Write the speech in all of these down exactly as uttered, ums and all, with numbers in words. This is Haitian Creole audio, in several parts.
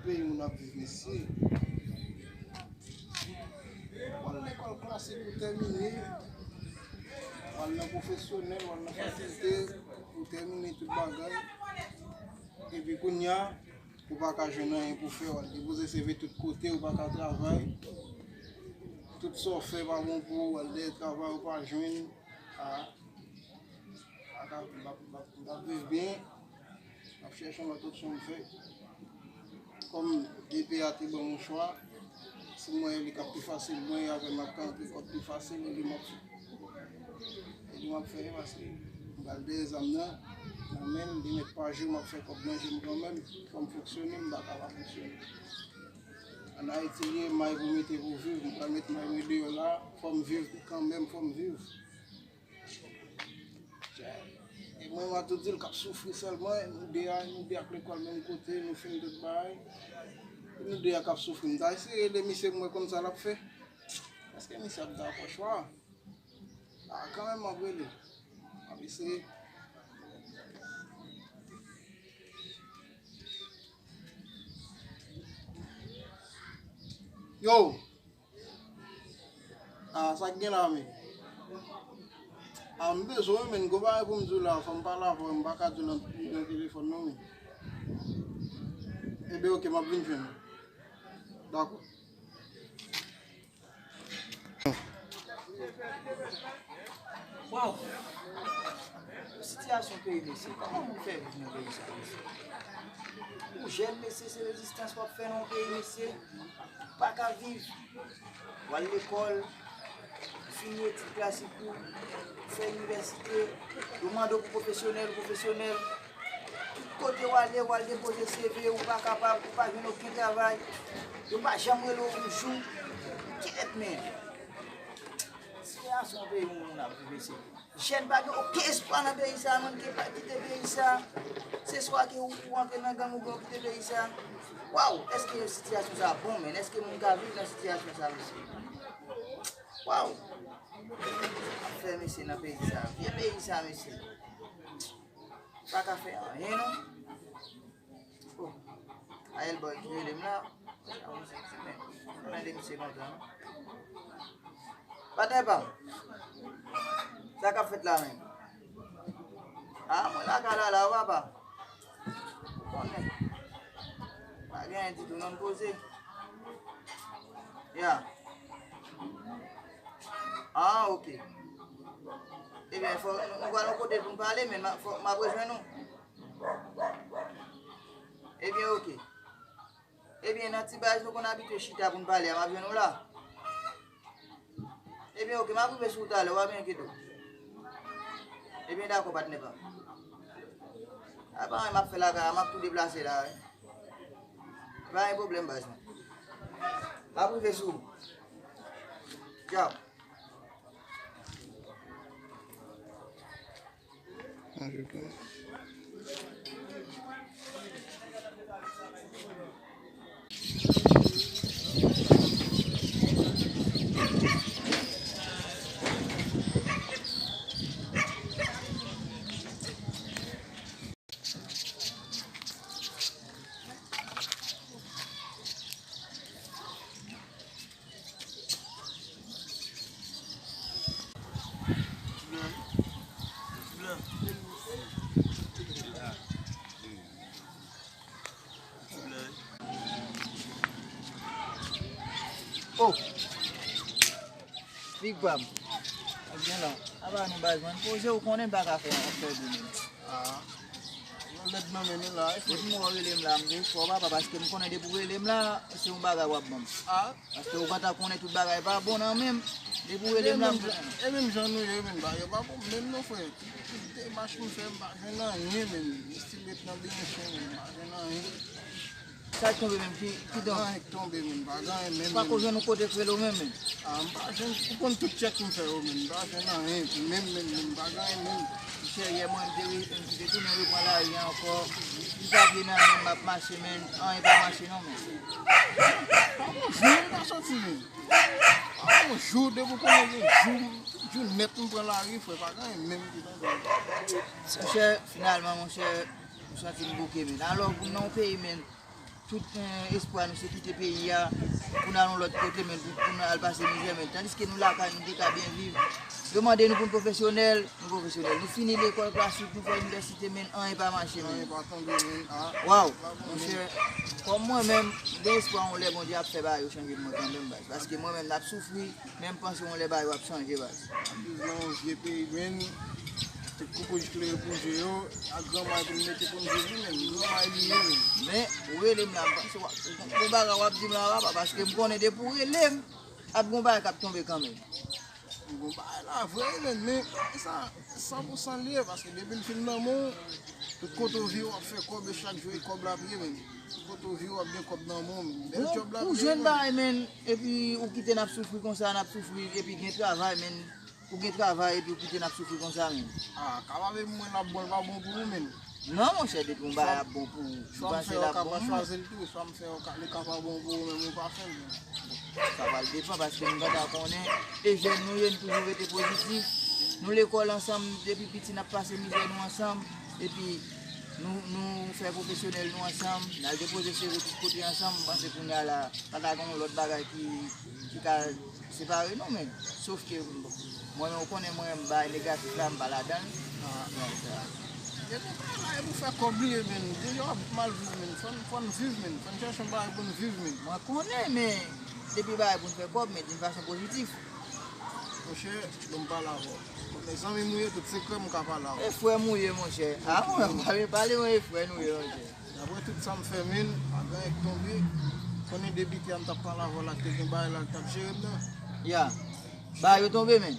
Peyi moun ap viv, mesye. W al lekòl klasik ou tèmine, w al nan pwofesyonèl, w al nan fakilte ou tèmine tout bagay. Epi kounye a, ou pa ka jwenn anyen pou fè, w al depoze C V tout kote, ou pa ka travay. Tout sa w fè pa bon pou ou, w al dèyè travay ou pa jwenn. A, m ap, m ap, m ap, m ap viv byen. M ap chèche yon lòt opsyon m fè. Kòm D P a te ban m yon chwa, si m wè li k ap pi fasil mwen, e avè m ap ka antre kòb pi fasil, e li m ap fè. E li m ap fè, paske m pral dèyè zam nan, nan men l, li mèt pa jwe, m ap fè kòb nan je m kanmenm. Fò m fonksyone, m pa ka pa fonksyone. Ann Ayiti li ye, may pou mete pou viv, m pral met may mwen deyò la, fò m viv kanmenm, fò m viv. E mwen, m a tou di l k ap soufri sèlman, nou de a, nou de ak lekòl menm kote, nou fin tout bagay. Nou de a k ap soufri. M ta eseye rele misye pou mwen konn sa l ap fè. Èske misye ap dakò chwa a? A, kanmenm, m ap rele. M ap eseye. Yo! Ah, sa k gen la, men? Ah, m bezwen w, men, gon bagay pou m di w la, fò m pale avè w, m pa ka di w nan, nan telefòn, non, men. Ebyen, oke, m ap vin jwenn ou. Dakò. Waw! Sitiyasyon peyi, mesye, kòman moun fè viv nan peyi sa, mesye? Ou jèn, mesye, se rezistans w ap fè nan yon peyi, mesye. Ou pa ka viv. W al lekòl, ou fini etid klasik ou, ou fè inivèsite, yo mande w pou pwofesyonèl, ou pwofesyonèl. Tout kote w ale, w al depoze C V, ou pa kapab, ou pa jwenn okenn travay. Yo pa janm rele w yon jou. Kèt, men! Sitiyasyon peyi moun ap viv, mesye. Jèn pa gen okenn espwa nan peyi sa, moun ki pa kite peyi sa. Se swa ke ou, ou antre nan gang oubyen ou kite peyi sa. Waw, èske sitiyasyon sa bon, men? Èske moun ka viv nan sitiyasyon sa, mesye? Waw! Afè, mesye, nan peyi sa. Vye peyi sa, mesye. Pa ka fè anyen, non. Oh, a Elboy ki rele m la. Sa yon ti men. Mwen de misye lontan, non. Patnè pa m. Sa k ap fèt la menm? Ah, mwen lakay la, la, papa. Ou konnen. Pa gen anyen ditou, non, m poze. Ya. Ah, oke. Ebyen, fò, nou pral yon kote pou n pale, men m a, fò, m ap rejwenn ou. Ebyen, oke. Ebyen, nan ti baz nou konn abitye chita pou n pale a, m ap jwenn ou la. Ebyen, oke, m ap rive sou ou talè, w ap byen enkyete w. Ebyen, dakò, patnè pa m. A pa anyen m ap fè lakay la, m ap tou deplase la, wi. Pa gen pwoblèm, baz mwen. M ap rive sou ou. Tchaw. Oh! Big Bam. Ebyen la, apa nou baz mwen poze, ou konnen m pa ka fè yon afè de menm. Ah. Yon lèd nan men nou la, wi, frè. Depi m wè w rele m la, m vle fè w papa, paske m konnen depi w rele m la, se yon bagay w ap ban m. Ah. Paske ou gentan konnen tout bagay pa bon nan men m. Depi w rele m la, m konnen. E menm jan nou ye, menm bagay pa bon menm non, frè. Tout demach m fè, m pa jwenn anyen, menm. M estimate nan byen chen, menm, m pa jwenn anyen. Sa k tonbe menm? Ki, ki donk? Anyen k tonbe menm, pa gen anyen menm. Ou pa ko jwenn yon kote k rele w menm, menm? Ah, m pa jwenn, ou konn tout tchèk m fè yo menm, m pa jwenn anyen menm, menm, menm, m pa gen anyen menm. Monchè, yè mwen, m te re-, m te tounen repran lari a ankò. M pa byen nan menm, m ap mache, men anyen pa mache non, men. Pa gon jou m pa soti menm. Pa gon jou, depi w konnen gen jou, jou nèt m pran lari, frè, pa gen anyen menm ki tonbe. Monchè, finalman, monchè, m santi m bouke, men. Alò, pou m nan yon peyi, men, Tout, eh, espwa nou se kite peyi a pou n al yon lòt kote, men pou, pou n al pase mizè, men tandiske nou lakay, nou te ka byen viv. Yo mande nou pou n pwofesyonèl, nou pwofesyonèl. Nou fini lekòl klasik, nou fè inivèsite, men anyen pa mache, men. Anyen pa tonbe, men, a. Waw, monchè, kòm mwen menm, m gen espwa yon lè Bondye ap fè bagay yo chanje pou mwen kanmenm, baz. Paske mwen menm, n ap soufri, men m panse yon lè bagay yo ap chanje, baz. Ap viv nan yon vye peyi, men, tout koukouj klere pou je yo, ak granmay pou n mete pou n viv, wi, men, granmay li ye, men. Men, ou rele m la, m panse w ap, gon bagay w ap di m la, papa, paske m konnen depi w rele m, ap gon bagay k ap tonbe kanmenm. Gon bagay la vre, men, men, sa, san pou san li ye, paske depi l fin nan men w, tout kote w vire w ap fè kòb, e chak jou e kòb l ap ye, men. Tout kote w vire w ap gen kòb nan men w, men. Bèl djòb l ap ye, men. Ou jwenn bagay, men, epi ou kite n ap soufri konsa, n ap soufri, epi gen travay, men. Ou gen travay, epi ou kite n ap soufri konsa, men. A, kapab e mwen l ap bon, l pa bon pou ou, men. Non, monchè, depi yon bagay ap bon pou ou, ou panse l ap bon pou mwen. Chwa m fè yo ka pa chwazi l tou, chwa m fè yo ka, li ka pa bon pou ou, men ou pa fè l, men. Sa pral depann, paske nou gentan konnen, e jèn nou ye, nou toujou rete pozitif. Nou lekòl ansanm, depi piti n ap pase mizè nou ansanm, epi nou, nou fè pwofesyonèl nou ansanm, n al depoze seve tout kote ansanm, m panse kounye a la, pa ta gen yon lòt bagay ki, ki ka separe nou, men. Sof ke, bon, mwen menm, ou konnen mwen, bagay negatif la, m pa ladan l. Ah, non, sa. Depi w pa la, e pou fè kòb li ye, men. Deja w ap mal viv, men. Fò n, fò n viv, men. Fò n chèche yon bagay pou n viv, men. Mwen konnen, men depi bagay pou n fè kòb, men d'une façon pozitif. Monchè, bon, m pale avè w. Bon, mezanmi m ou ye, tout sekrè m ka pale avè w. E frè m ou ye, monchè. A, mwen, pale, pale, mwen, e frè nou ye, monchè. Daprè tout sa m fè, men, pa gen anyen k tonbe. Konnen debitè a m t ap pale avè w la, te gen bagay la, l t ap jere m nan. Ya. Bagay yo tonbe, men.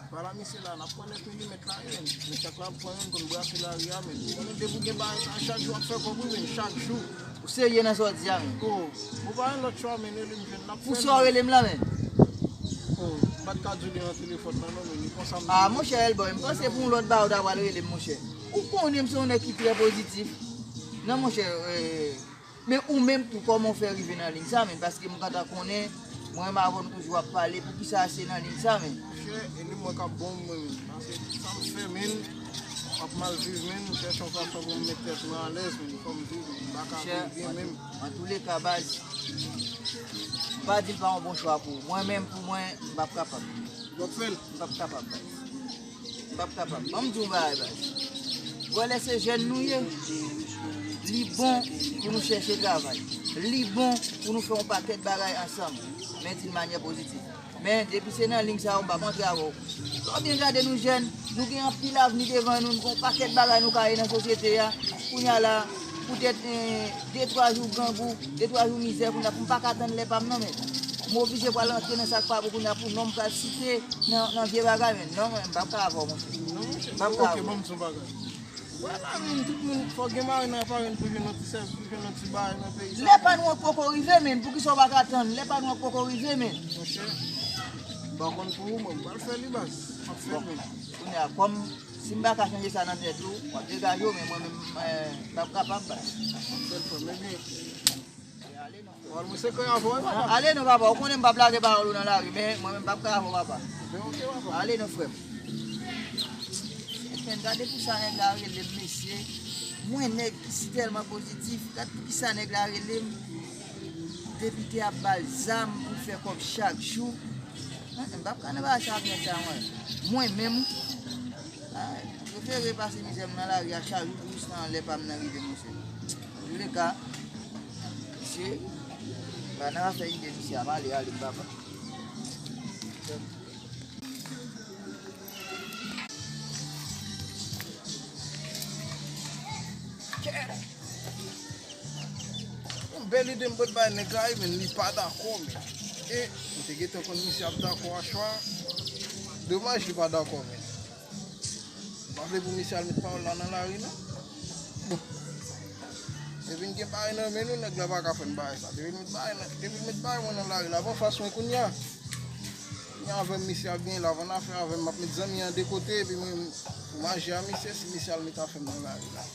Pale a misye la, n ap pran nèf milimèt la, men. Men chak la ap pran youn pou n brase lari a, men. Konnen depi w gen bagay sa, chak jou w ap fè kòb ou, men, chak jou. Ou serye nan sa w di a, men? Oh, ou pa gen lòt chwa, men, rele m jwenn, n ap fè l. Pou sa w rele m la, men? Oh, m pa t ka di w li nan telefòn nan, non, men, li konsa m. Ah, monchè Elboy, m panse pou yon lòt bagay ou ta pral rele m, monchè. Ou konnen m se yon nèg ki trè pozitif. Non, monchè, eh, men ou menm tou, kòman w fè rive nan liy sa, men? Paske m gentan konnen, mwen menm avè w nou toujou ap pale, poukisa se nan liy sa, men? Monchè, e li mwen k ap bon, mwen menm. Paske sa m fè, men, m ap mal viv, men, m chèche yon fason pou m met tèt mwen alèz, men, fò m viv, men, m pa ka viv byen, men. An tou le ka, baz, m pa di l pa yon bon chwa pou ou. Mwen menm, pou mwen, m p ap kapab. W ap fè l? M p ap kapab, baz. M p ap kapab. Ban m di w yon bagay, baz. Ou wè, lè se jèn nou ye, li bon pou nou chèche travay. Li bon pou nou fè yon pakèt bagay ansanm, men d'une manière positive. Men depi se nan liy sa yo, m p ap antre avè w. Lè w byen gade, nou jèn, nou gen anpil avni devan nou, nou gen yon pakèt bagay nou ka ye nan sosyete a. Kounye a la, poutèt, eh, de twa jou grangou, de twa jou mizè, kounye a pou m pa ka tann lè pa m nan, men. M oblije pral antre nan sa k pa bon kounye a pou non m pral site nan, nan vye bagay, men. Non, men, m p ap ka avè w, monchè. Non, monchè. M p ap ka avè w. Ok, ban m di w yon bagay. Wè la, men, tout moun, fòk gen mare nan aparèy pou jwenn yon ti sèvis, pou jwenn yon ti bagay nan peyi sa. Lè pa nou an poko rive, men. Poukisa w pa ka tann? Lè pa nou an poko rive, men. Monchè, m pa konn pou ou, mwen, m pral fè li, baz. M ap fè l, men. Kounye a, kòm si m pa ka chanje sa nan tèt ou, w ap degaje w, men mwen menm, eh, m p ap kapab, baz. M ap fè l, frè m, ebyen. Ale non, frè m. Pawòl mwen sekrè avè w, wi, papa. Ale non, papa. Ou konnen m p ap lage pawòl ou nan lari, men mwen menm m p ap ka avè w, papa. Men ok, papa. Ale non, frè m. Men gade pou sa nèg la rele m, mesye. Mwen, nèg ki si tèlman pozitif, gad pou ki sa nèg la rele m. Depite ap ba l zam pou l fè kòb chak jou. Hen, m p ap ka nan bagay sa ak nèg sa, mwen. Mwen menm, ah, prefere pase mizè m nan lari a chak jou pou jis nan lè pa m nan rive, monchè. Antouleka, mesye, m pa nan afè ide misye a, m ale, ale, m papa. Yon bèl ide m pot bay nèg la, wi, men li pa dakò, men. E m te gentan konn misye ap dakò a chwa. Domaj li pa dakò, men. M pa vle pou misye al met pawòl la nan lari, non. Bon. Depi n gen bagay nan men nou, nèg la pa ka fè n bagay sa. Depi l met bagay nan, depi l met bagay mwen nan lari la, ban fas mwen kounye a. Kounye a avè m, misye ap gen, l ap annafè avè m, m ap met zanmi an de kote, epi mwen, pou maji a misye, si misye al met afè m nan lari la.